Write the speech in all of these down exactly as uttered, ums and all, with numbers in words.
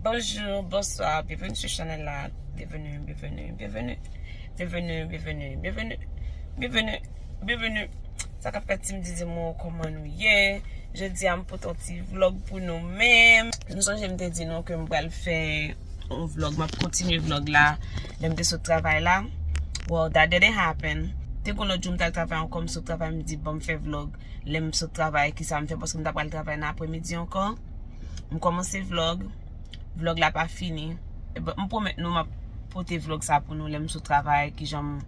Bonjou, bonswa, byenveni sou chanèl la. Byenveni, byenveni, byenveni. Byenveni, byenveni, byenveni. Byenveni, byenveni. Sa k ap fèt, Team Didi Mo, kòman nou ye? Jodi a, m pote yon ti vlog pou nou menm. Nou sonje m te di nou ke m pral fè yon vlog, m ap kontinye vlog la. Lè m te sot travay la. Well, that didn't happen. Te gon lòt jou m t al travay ankò, m sot travay, m di, "Bon, m fè vlog." Lè m sot travay, kisa m fè, paske m ta pral travay nan apremidi ankò. M kòmanse vlog. Vlog la pa fini. But m pwomèt nou m ap pote vlog sa pou nou lè m sot travay, kijan m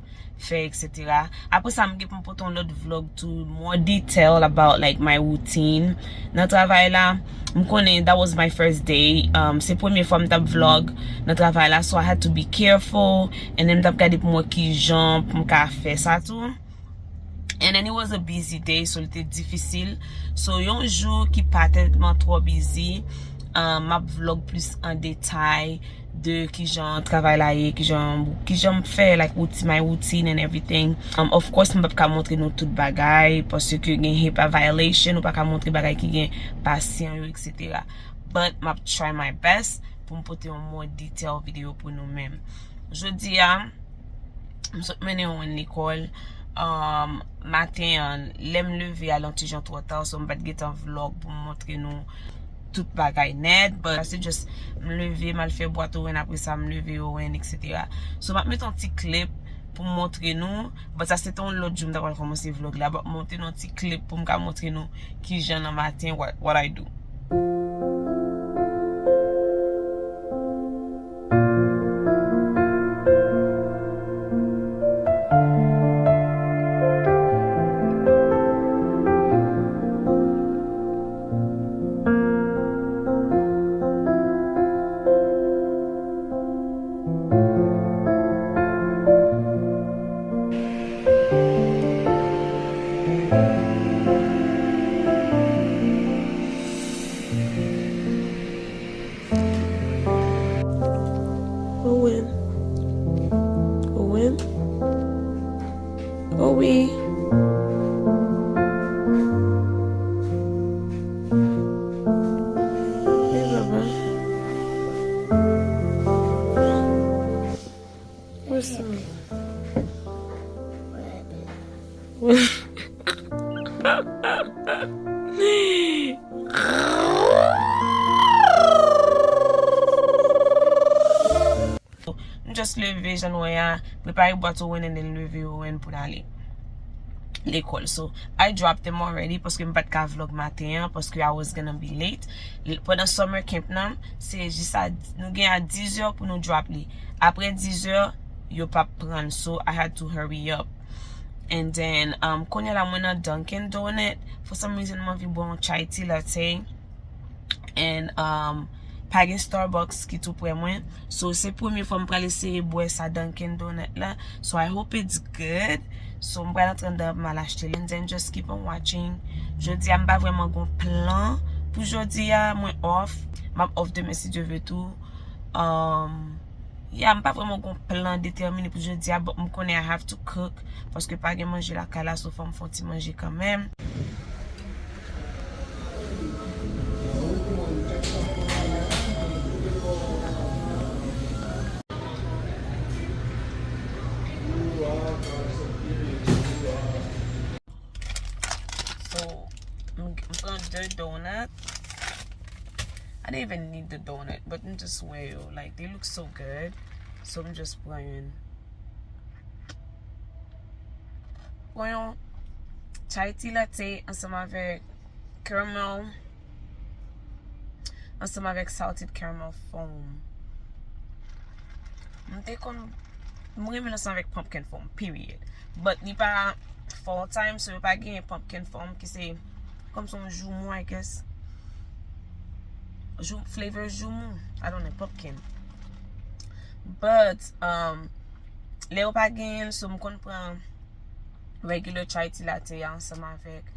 fè, et cetera. Apre sa, m gen pou m pote yon lòt vlog tou, more detail about, like, my routine nan travay la. M konnen that was my first day. Um, se premye fwa m t ap vlog nan travay la, so I had to be careful. And then m t ap gade pou m wè kijan pou m ka fè sa tou. And then it was a busy day, so li te difisil. So, yon jou ki pa tèlman twò busy, um, m ap vlog plis an detay de kijan travay la ye, kijan, kijan m fè, like, routi-, my routine and everything. Um, of course, m p ap ka montre nou tout bagay, paske gen HIPAA violation, ou pa ka montre bagay ki gen pasyan yo, et cetera. But m ap try my best pou m pote yon more detail video pou nou menm. Jodi a, m sot mennen Owen lekòl. Um, maten an, lè m leve a, l yon ti jan twò ta, so m pa t gentan vlog pou m montre nou tout bagay nèt, but se just m leve, m al fè bwat Owen, apre sa m leve Owen, et cetera. So, m ap mete yon ti clip pou m montre nou, but sa se te yon lòt jou m ta pral kòmanse vlog la, m ap montre nou yon ti clip pou m ka montre nou kijan nan maten, what, what I do. Owen. Owen. Owen. Hey, papa. What's up? M just leve, jan nou wè a, prepare bwat Owen and then leve Owen pou l ale lekòl. So, I dropped them already paske m pa t ka vlog maten an paske I was gonna be late. L-, pandan summer camp nan, se jis a, nou gen a diz è pou nou drop li. Apre diz è, yo p ap pran l. So, I had to hurry up. And then, um, kounye a la, mwen nan Dunkin' Donut. For some reason, m anvi bwè yon chai tea latte. And, um, pa gen Starbucks ki tou prè mwen. So, se premye fwa m pral eseye bwè sa Dunkin' Donut la. So, I hope it's good. So, m pral antre anndan, m al achte li. And then just keep on watching. Jodi a, m pa vrèman gon plan pou jodi a. Mwen off. M ap off demen si Dye ve tou. Um, yeah, m pa vrèman gon plan detèmine pou jodi a, but m konnen I have to cook, paske pa gen manje lakay la, so fò m fè yon ti manje kanmenm. So, m, m pran de donut. I didn't even need the donut, but m just wè yo. Like, they look so good. So, m just pran youn. Pran yon chai tea latte ansanm avèk caramel, ansanm avèk salted caramel foam. M te konn, m renmen l ansanm avèk pumpkin foam, period. But li pa fall time, so yo pa genyen pumpkin foam ki se kòmsi yon joumou, I guess. Jou-, flavor joumou. I don't know, pumpkin. But, um, lè yo pa genyen l, so m konn pran regular chai tea latte a ansanm avèk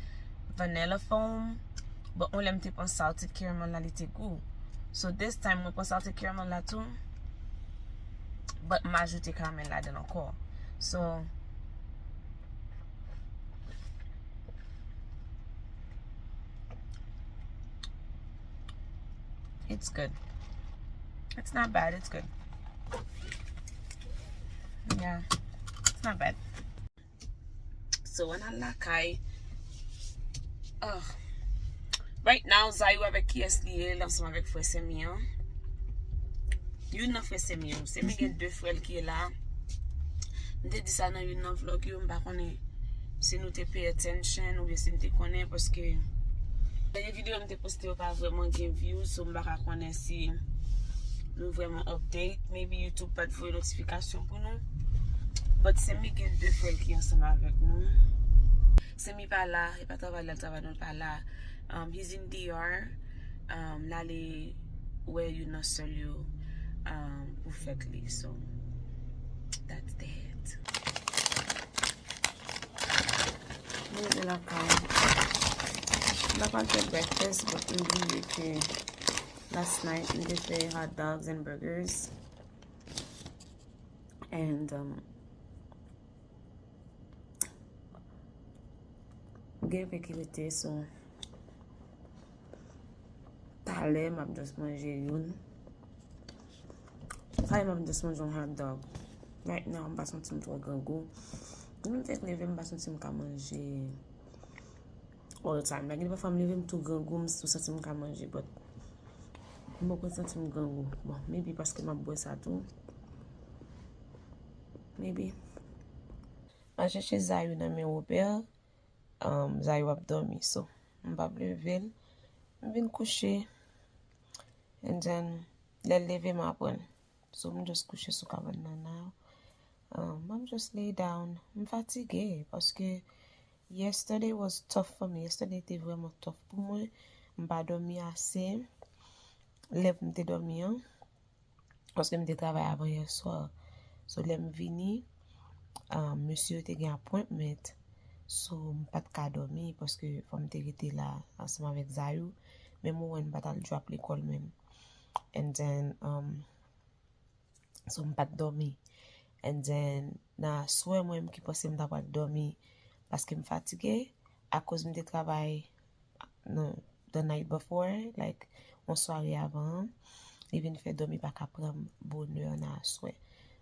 vanilla foam. But yon lè m te pran salted caramel la, li te gou. So this time, mwen pran salted caramel la tou. But m ajoute karamèl ladan l ankò. So, it's good. It's not bad, it's good. Yeah, it's not bad. So, ann al lakay. Ah. Right now, Zayou avèk kiyès li ye, l ansanm avèk frè Semi an. Youn nan frè Semi yo. Semi gen de frè l ki ye la. M te di sa nan youn nan vlog yo, m pa konnen si nou te pay attention oubyen si n te konnen, paske dènye videyo m te poste yo pa vrèman gen views, so m pa ka konnen si nou vrèman update. Maybe YouTube pa t voye notifikasyon pou nou. But Semi gen de frè l ki ansanm avèk nou. Semi pa la, e pa travay la l travay, non, l pa la. Um, he's in D R. Um, l ale wè youn nan sè l yo, um, pou fèt li. So, that's that. Mwen rive lakay. M ta pral fè breakfast, but m bliye ke last night m te fè hot dogs and burgers. And, um, gen anpil ki rete, so talè m ap just manje youn. Talè m ap just manje yon hot dog. Right now, m pa santi m twò grangou. Depi m fèk leve, m pa santi m ka manje all time. Like, gen de pafwa m leve, m tou grangou, m tou santi m ka manje, but m poko santi m grangou. Bon, maybe paske m ap bwè sa tou. Maybe. M al chèche Zayou nan men Robert. Um, Zayou ap dòmi, so m p ap leve l. M vin kouche. And then, lè l leve, m a pran l. So, m just kouche sou kabann nan now. Um, m ap just lay down. M fatige, paske yesterday was tough for me. Yesterday te vrèman tough pou mwen. M pa dòmi ase lè pou m te dòmi an. Paske m te travay avan yè swa. So, lè m vini, um, mesye yo te gen appointment. So, m pa t ka dòmi paske fò m te rete la ansanm avèk Zayou. Menm Owen pa t al drop lekòl menm. And then, um, so, m pa t dòmi. And then, nan aswè, mwen menm ki panse m ta pral dòmi paske m fatige, akoz m te travay nan, the night before, like, yon sware avan an, li vin fè dòmi pa ka pran m bonè nan aswè.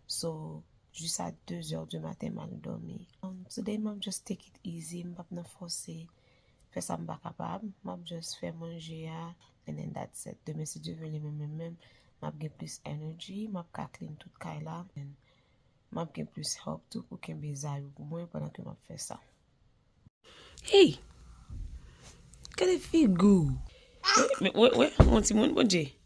So, jis a de zè di maten, m al dòmi. Um, today, m ap just take it easy, m p ap nan fòse fè sa m pa kapab, m ap just fè manje a, and then that's it. Demen, si Dye vle, li menm, menm, menm, m ap gen plis energy, m ap ka clean tout kay la, and m ap gen plis help tou pou kenbe Zayou pou mwen pandan ke m ap fè sa. Hey! Gade figi w! Men, wè, wè, yon timoun, Bondye.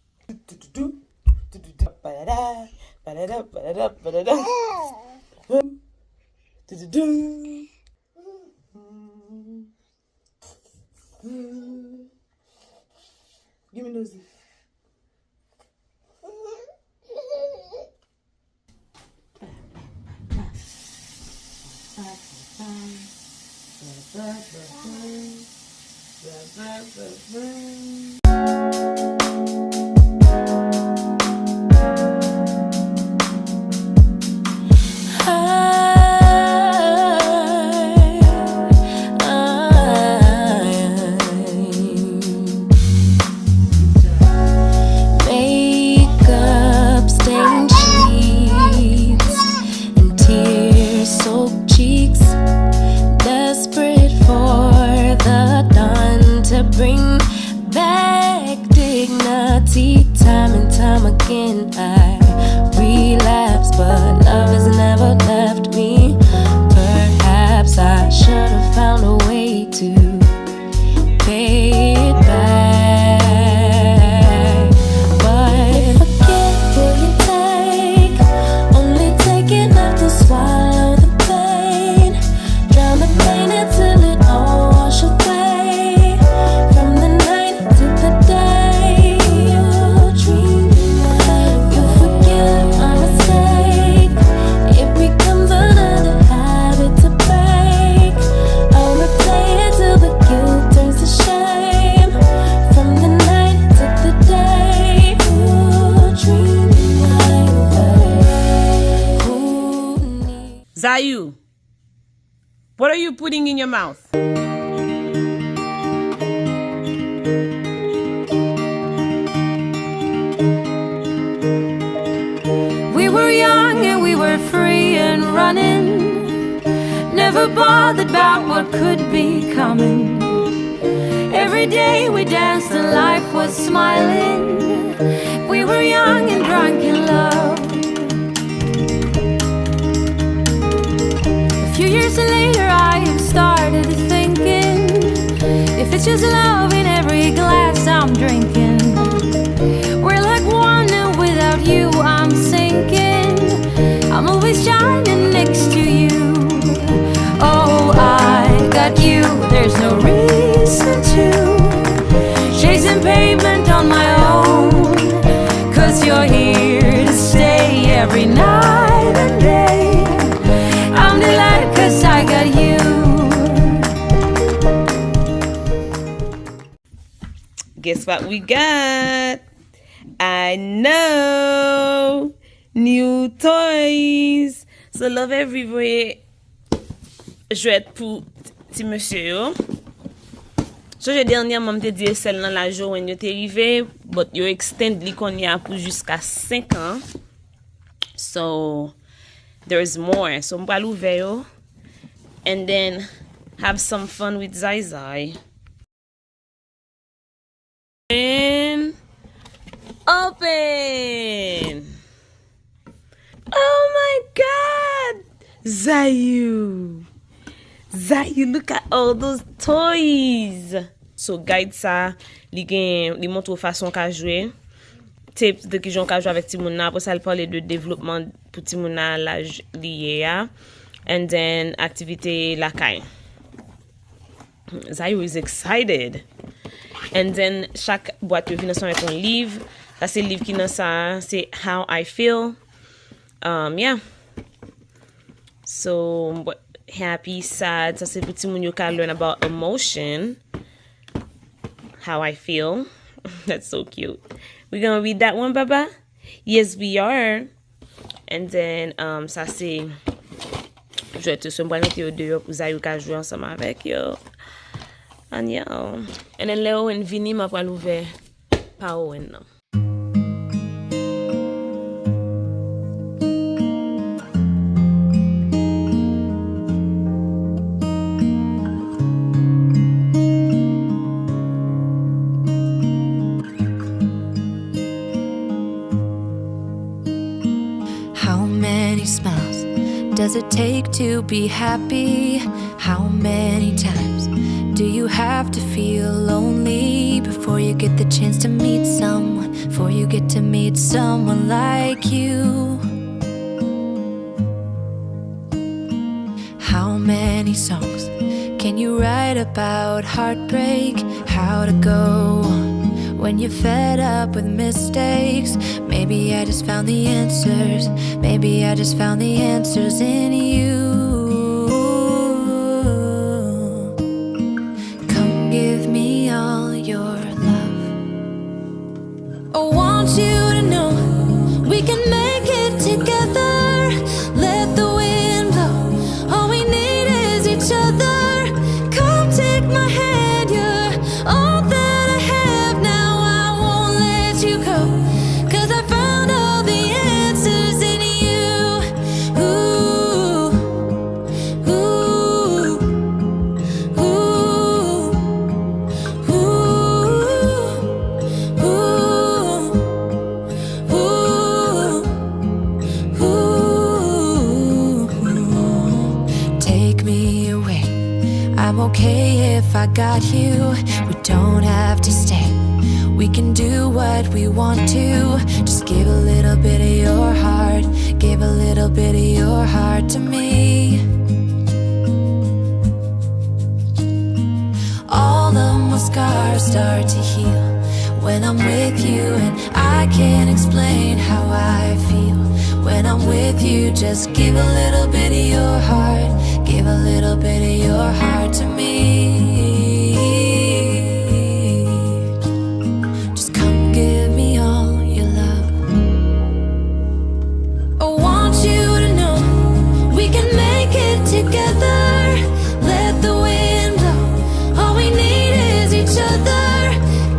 Give me nosy. Makeup stained sheets and tear soaked cheeks, desperate for the dawn to bring back dignity. Time and time again I relapse, but love has never left me. Perhaps I should have found a way to pay it back. But if I get what you take, only take enough to swallow the pain. Drown the pain until it all wash away. From the night to the day, you dream you forgive my mistake. It becomes another habit to break. I'll replay it till the guilt turns to shame. From the night to the day, you dream like who needs Zayou, what are you putting in your mouth? running, never bothered about what could be coming. Every day we danced and life was smiling. We were young and drunk in love. A few years later, I have started thinking if it's just love in every glass I'm drinking. We're like one, and without you, I'm sinking. I'm always shining next to you. Oh, I got you, there's no reason to chasing pavement on my own. 'Cause you're here to stay every night and day. I'm delighted 'cause I got you. Guess what we got? I know! New toys! So Love Every voye jwèt pou ti mesye yo. Sonje dènyèman m te di e sèl nan laj yo when yo te rive, but yo extend li kounye a pou jiska senk an. So, there's more. So, m pral ouvè yo. And then, have some fun with Zai Zai. And open! Oh my God! Zayu! Zayu, look at all those toys! So, guide sa, li gen, li montre w fason w ka jwe. Tips de kijan w ka jwe avèk timoun nan. Apre sa, l pale de devlopman pou timoun nan laj li ye a. And then, aktivite lakay. Zayu is excited. And then, chak bwat yo vin ansanm avèk yon liv. Sa se liv ki nan sa, se How I Feel. Um, yeah. So, happy, sad, sa se pou timoun yo ka learn about emotion. How I feel. That's so cute. We gonna read that one, Baba? Yes, we are. And then, um, sa se jwèt yo. So, m pral mete yo deyò pou Zayu ka jwe ansanm avèk yo. And yo. And then, lè Owen vini, m ap pral ouvè pa Owen nan. How many smiles does it take to be happy? How many times do you have to feel lonely before you get the chance to meet someone, before you get to meet someone like you? How many songs can you write about heartbreak? How to go on when you're fed up with mistakes? Maybe I just found the answers. Maybe I just found the answers in you. Come give me all your love. I want you to know we can make it together. Let the wind blow. All we need is each other. Come take my hand, you're all that I have now. I won't let you go, 'cause I found all the answers in you. Ooh, ooh, ooh. Ooh, ooh, ooh, ooh. Take me away. I'm okay if I got you. We don't have to stay. We can do what we want to. Just give a little bit of your heart. Give a little bit of your heart to me. All of my scars start to heal when I'm with you, and I can't explain how I feel when I'm with you. Just give a little bit of your heart, give a little bit of your heart to me. Just come give me all your love. I want you to know we can make it together. Let the wind blow. All we need is each other.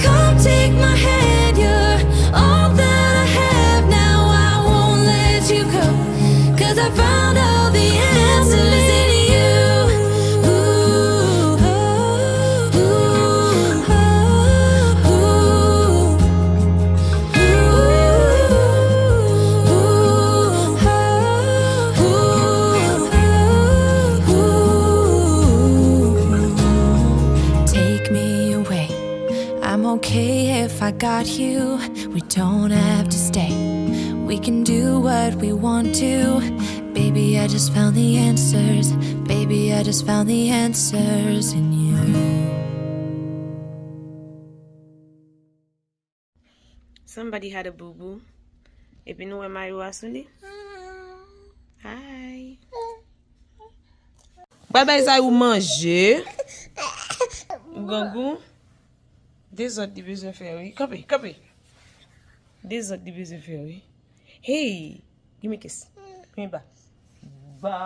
Come take my hand, you're all that I have now. I won't let you go, 'cause I found all the Got you, we don't have to stay. We can do what we want to. Baby, I just found the answers. Baby, I just found the answers in you. Somebody had a boo boo. Epi nou wè mayo a sou li. Hi. Bye bye Zayou manje. Grangou. Dezòd li bezwen fè wi. Kanpe, kanpe. Dezòd li bezwen fè wi. Hey, gimme kiss. Gimme ba. Ba.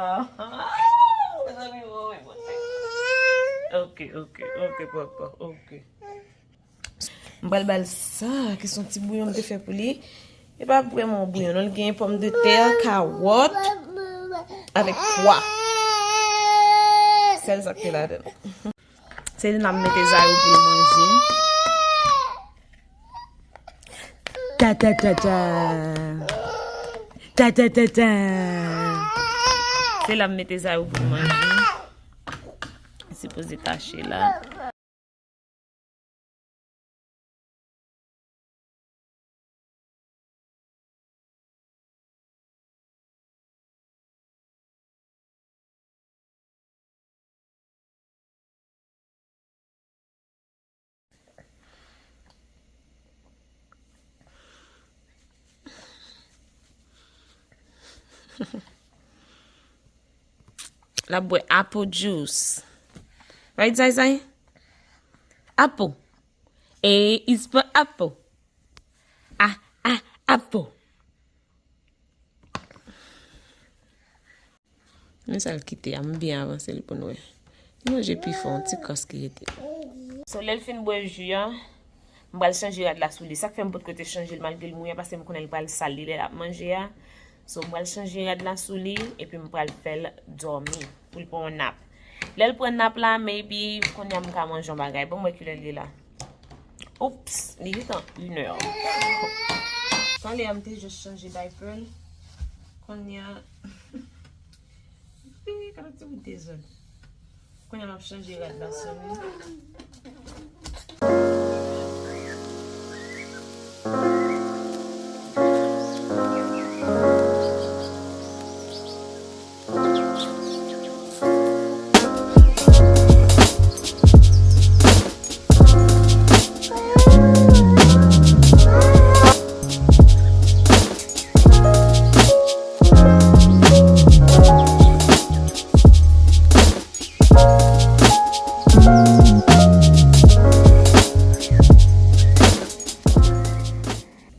Mezanmi, mwen, mwen, mwen. Ok, ok, ok, papa, ok. M pral ba l sa, ki se yon ti bouyon m te fè pou li. E pa vrèman yon bouyon, non, li gen pòmdetè, kawòt, avèk pwa. Sèl sa k te ladan l. Se li n ap mete Zayou pou l manje. Ta, ta, ta, ta. Ta, ta, ta, ta. Se la m mete Zayou pou l manje. Li sipoze tache la. L ap bwè apple juice. Right, Zay Zay? Apple. A is for apple. A, a, apple. Men sa l kite a, m byen avanse l pou n wè. Li manje pifon, ti kras ki rete. So, lè l fin bwè ji a, m pral chanje rad la sou li. Sa k fè m potko te chanje l malgre l mouye a, paske m konnen l pral sal li lè l ap manje a. So, m pral chanje rad la sou li, epi m pral fè l dòmi, pou l pran yon nap. Lè l pran nap la, maybe, kounye a m ka manje yon bagay. Ban m wè kilè l ye la. Oups, li gentan inè. Talè a m te jis chanje diaper l. Kounye a, wi, gade ti bout dezòd. Kounye a m ap chanje rad la sou li.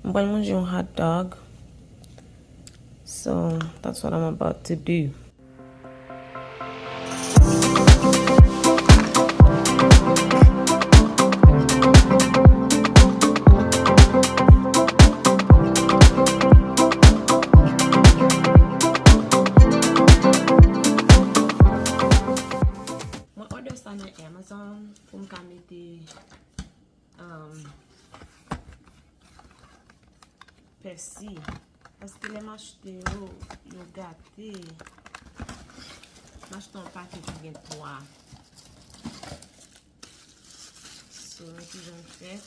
M pral manje yon hot dog. So, that's what I'm about to do. Mwen order sa nan Amazon pou m ka mete, um, pèsi. Paske lè m achte yo, yo gate. M achte yon pakèt ki gen twa. So, men kijan l fèt.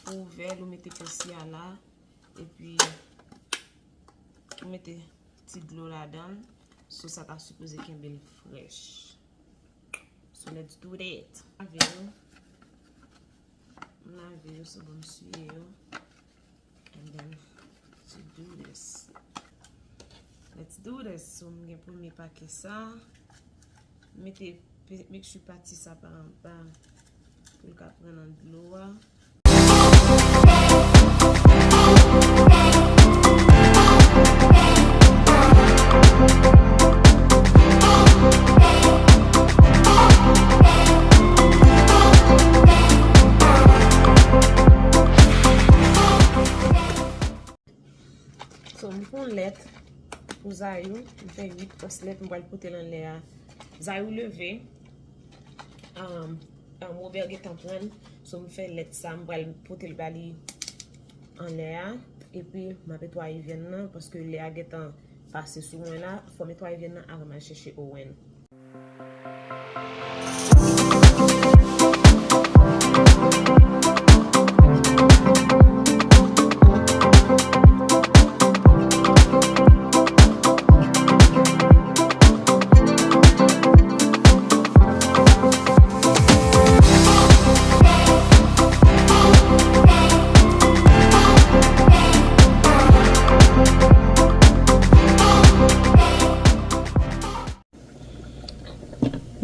Ou ouvè l, ou mete pèsi a la, epi ou mete ti dlo ladan l. So, sa ta sipoze kenbe l frèch. So, let's do that. Lave yo. M lave yo, so bon, m siye yo. And then, to do this. Let's do this. So, m gen premye pakè sa. Mete, pe-, make sure pati sa pa anba. Pou l ka pran nan dlo a. So, m pran lèt pou Zayou, m fè uit kòs lèt, m pral pote l anlè a. Zayou leve, um, um, Robert gentan pran l, so m fè lèt sa, m pral pote l ba li anlè a, epi m ap netwaye vyann nan, paske lè a gentan pase sou mwen la, fò m netwaye vyann nan avan m al chèche Owen.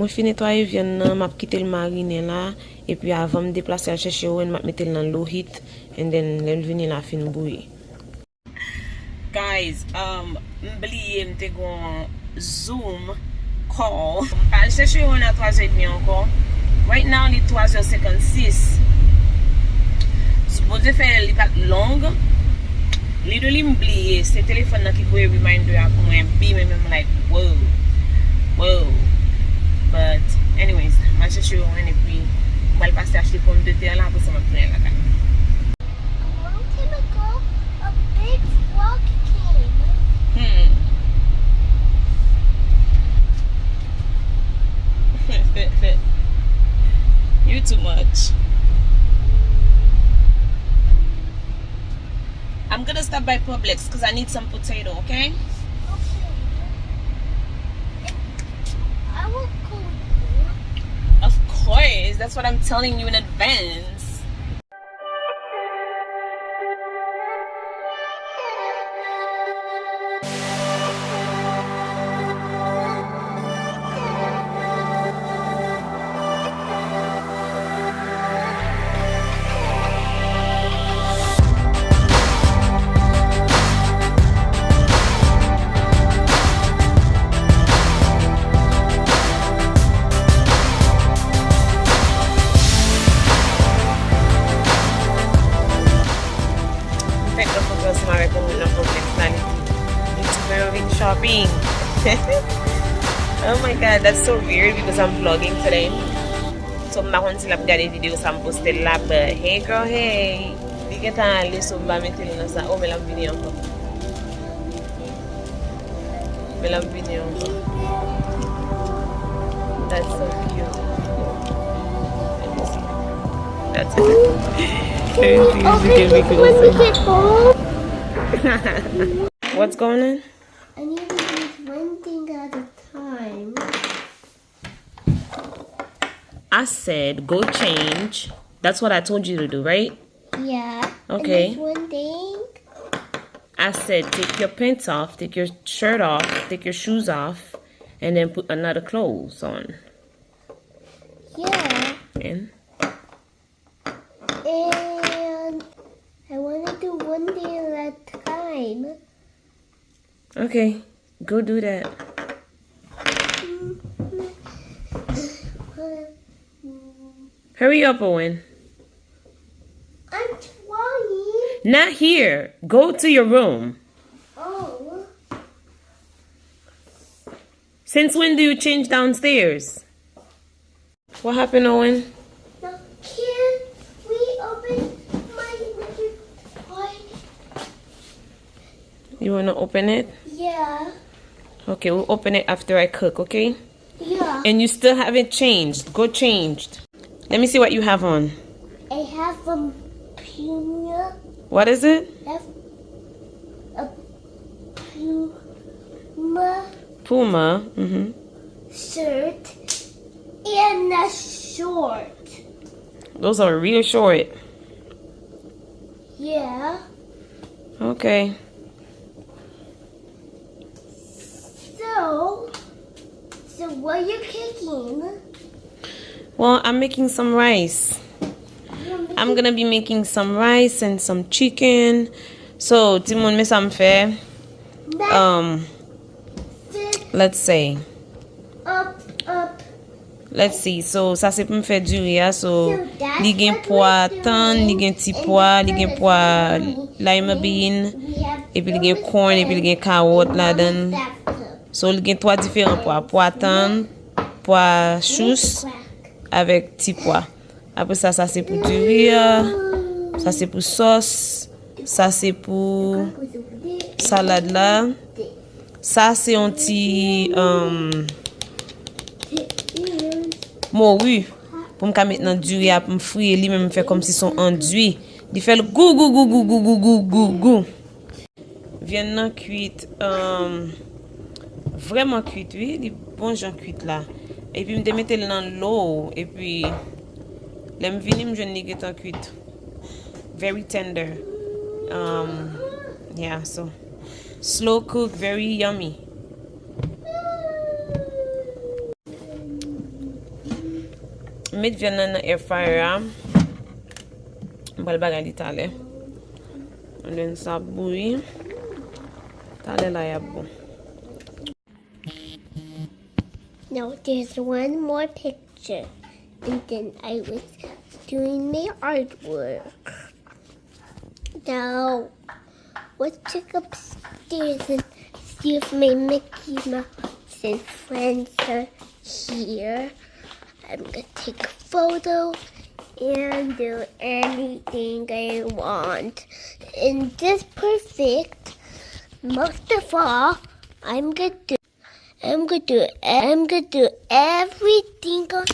Mwen fin netwaye vyann nan, m ap kite l marinen la, epi avan m deplase al chèche Owen, m ap mete l nan low heat, and then lè l vini la fin bouyi. Guys, um, m bliye m te gon Zoom call. M pral chèche Owen a twa zè edmi ankò. Right now, li twa zè senkannsis. Bondye fè li pa t long. Literally, m bliye. Se telefòn nan ki voye reminder a pou mwen. Bim, and I'm like, whoa. Whoa. But, anyways, m al chèche Owen epi m pral pase achte pòmdetè la, apre sa m ap tounen lakay. A long time ago, a big frog came. Hmm. You too much. I'm gonna stop by Publix because I need some potato, okay? Okay. I will call you. Of course. That's what I'm telling you in advance. M fèk rankontre ansanm avèk yon moun nan konplèks la, li di, "Youtuber with shopping." Oh my God, that's so weird because I'm vlogging today. So, m pa konn si l ap gade videyo sa m poste l la, but hey girl, hey. Li gentan ale, so m pa mete l nan sa. Oh, men l ap vini ankò. Men l ap vini ankò. That's so cute. Let me see. That's it. Let me see if you can make it open. What's going on? I need to use one thing at a time. I said, go change. That's what I told you to do, right? Yeah. Okay. And there's one thing. I said, take your pants off, take your shirt off, take your shoes off, and then put another clothes on. Yeah. And? And I want to do one thing at a time. Okay, go do that. Hurry up, Owen. I'm trying. Not here. Go to your room. Oh. Since when do you change downstairs? What happened, Owen? Now, can we open my little toy? You wanna open it? Yeah. Okay, we'll open it after I cook, okay? Yeah. And you still haven't changed. Go changed. Let me see what you have on. I have a puma. What is it? I have a puma. Puma. Mm-hmm. Shirt and a short. Those are real short. Yeah. Okay. So, so what you cooking? Well, I'm making some rice. I'm gonna be making some rice and some chicken. So, timoun, men sa m fè. Um, let's say. Up, up. Let's see. So, sa se pou m fè diri a. So, li gen pwa tann, li gen ti pwa, li gen pwa lima bean, epi li gen corn, epi li gen kawòt ladan. So, li gen twa diferan pwa. Pwa tann, pwa chous, avèk ti pwa. Apre sa, sa se pou diri a. Sa se pou sòs. Sa se pou salad la. Sa se yon ti, um, mori pou m ka met nan diri a pou m friye li, men m fè kòmsi se yon andui. Li fè l gou, gou, gou. Vyann nan kwit, um, vrèman kwit, wi. Li bon jan kwit la. Epi m te mete l nan low, epi lè m vini, m jwenn li gentan kwit. Very tender. Um, yeah, so slow cook, very yummy. Met vyann nan nan air fryer a. M pral bagay li talè. And then sa ap bouyi. Talè la y ap bon. Now there's one more picture, and then I was doing my artwork. Now, let's check upstairs and see if my Mickey Mouse and friends are here. I'm gonna take a photo and do anything I want. And this perfect, most of all, I'm gonna do I'm gonna do I'm gonna do everything on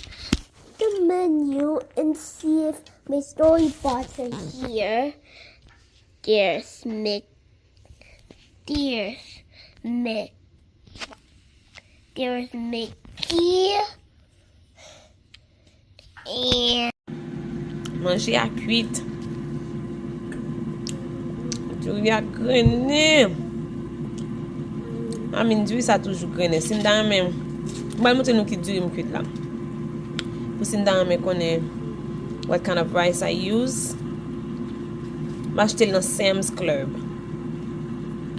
the menu and see if my story bots are here. There's Mick there's Mick there's Mickey and Manje a kwit. Diri a grennen. I mean, diri sa toujou grennen. Si m ta renmen, m pral montre nou ki diri m kwit la. Pou si m ta renmen konnen what kind of rice I use, m achte l nan Sam's Club.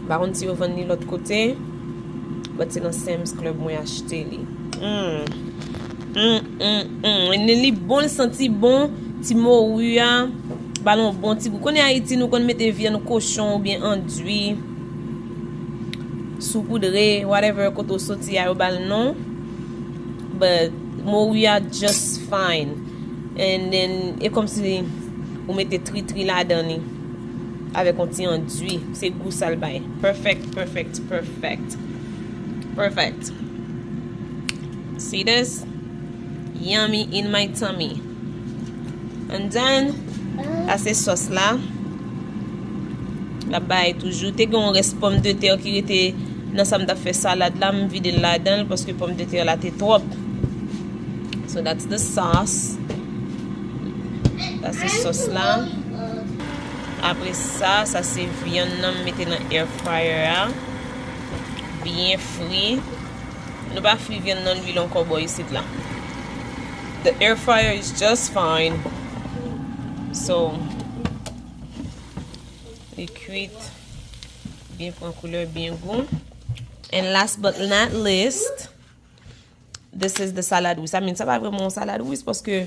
M pa konn si yo vann li lòt kote, but se nan Sam's Club mwen achte li. Mm. Mm, mm, mm. Li bon, li santi bon. Ti mori a ba l yon bon ti gou. Konnen Ayiti, nou konn mete vyann kochon oubyen andui, soupoudre, whatever, kote w soti a, yo ba l non. But mori a just fine. And then, e kòmsi ou mete tritri ladan li avèk yon ti andui. Se gou sa l bay. Perfect, perfect, perfect. Perfect. See this? Yummy in my tummy. And then, sa se sòs la. L ap bay toujou. Te gen yon rès pòmdetè ki rete nan sa m t ap fè salad la. M vide l ladan l paske pòmdetè la te twòp. So that's the sauce. Sa se sòs la. Apre sa, sa se vyann nan m mete nan air fryer a. Byen fri. Nou pa fri vyann nan lwil ankò bò isit la. The air fryer is just fine. So, li kwit. Byen pran koulè, byen gou. And last but not least, this is the salad russe. I mean, sa pa vrèman yon salad russe paske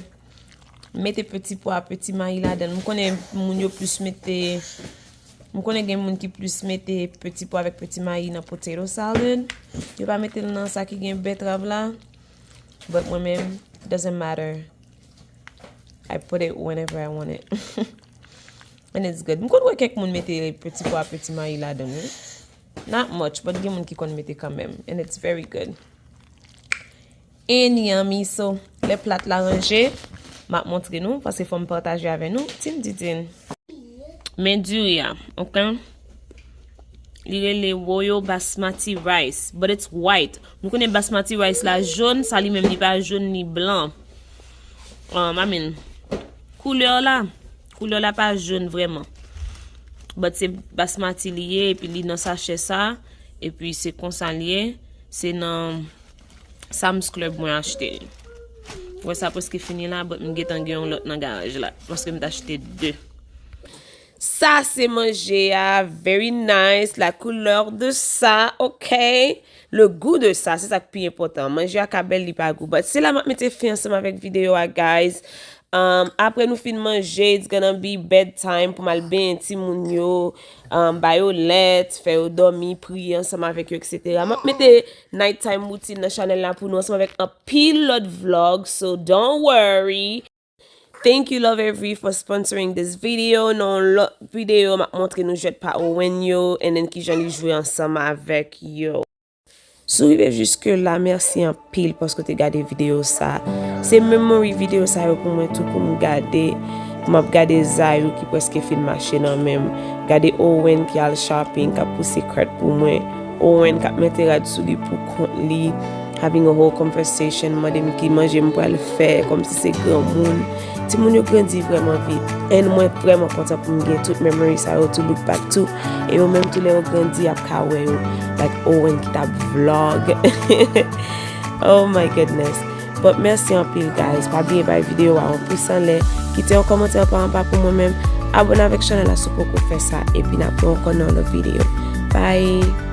m mete peti pwa, peti mayi ladan l. M konnen moun yo plis mete, m konnen gen moun ki plis mete peti pwa avèk peti mayi nan potato salad. Yo pa mete l nan sa ki gen bètrav la. But mwen menm, doesn't matter. I put it whenever I want it. And it's good. M konn wè kèk moun mete peti pwa, peti mayi ladan l, wi. Not much, but gen moun ki konn mete kanmenm. And it's very good. And yummy, so, lè plat la ranje, m ap montre nou, paske fò m pataje avè nou, tin ditin. Men diri a, ok? Li rele Royal Basmati Rice, but it's white. Nou konnen Basmati Rice la jòn, sa li menm li pa jòn, li blan. Um, I mean, koulè la, koulè la pa jòn vrèman. But se Basmati li ye, epi li nan sachè sa, epi se konsa li ye, se nan Sam's Club mwen achte l. Wè sa prèske fini la, but m gentan gen yon lòt nan garaj la, paske m t achte de. Sa se manje a, very nice, la couleur de ça, ok. Le goût de ça, se sa k pi enpòtan. Manje a ka bèl, li pa gou. But se la m ap mete fen ansanm avèk videyo a, guys. Um, apre nou fin manje, it's gonna be bedtime pou m al benyen timoun yo, um, ba yo lèt, fè yo dòmi, priye ansanm avèk yo, et cetera. M ap mete night time routine nan chanèl la pou nou ansanm avèk anpil lòt vlog, so don't worry. Thank you, Love Every, for sponsoring this video. Nan yon lòt videyo, m ap montre nou jwèt pa Owen yo, and then kijan li jwe ansanm avèk yo. Si w rive jiske la, mèsi anpil paske w te gade videyo sa. Se memory videyo sa yo pou mwen tou pou m gade. Pou m ap gade Zayou ki prèske fin mache nan men m. Gade Owen ki al shopping, k ap pouse krèt pou mwen. Owen k ap mete rad sou li pou kont li. Having a whole conversation, mande m ki manje m pral fè, kòmsi se granmoun. Timoun yo grandi vrèman vit. And mwen vrèman kontan pou m gen tout memory sa yo to look back to. E yo menm tou lè yo grandi, y ap ka wè yo. Like Owen ki t ap vlog. Oh my goodness. But mèsi anpil, guys. Pa bliye bay videyo a yon pous anlè, kite yon kòmantè pa anba pou mwen menm, abòne avèk chanèl la si w poko fè sa, epi n ap wè ankò nan yon lòt videyo. Bye!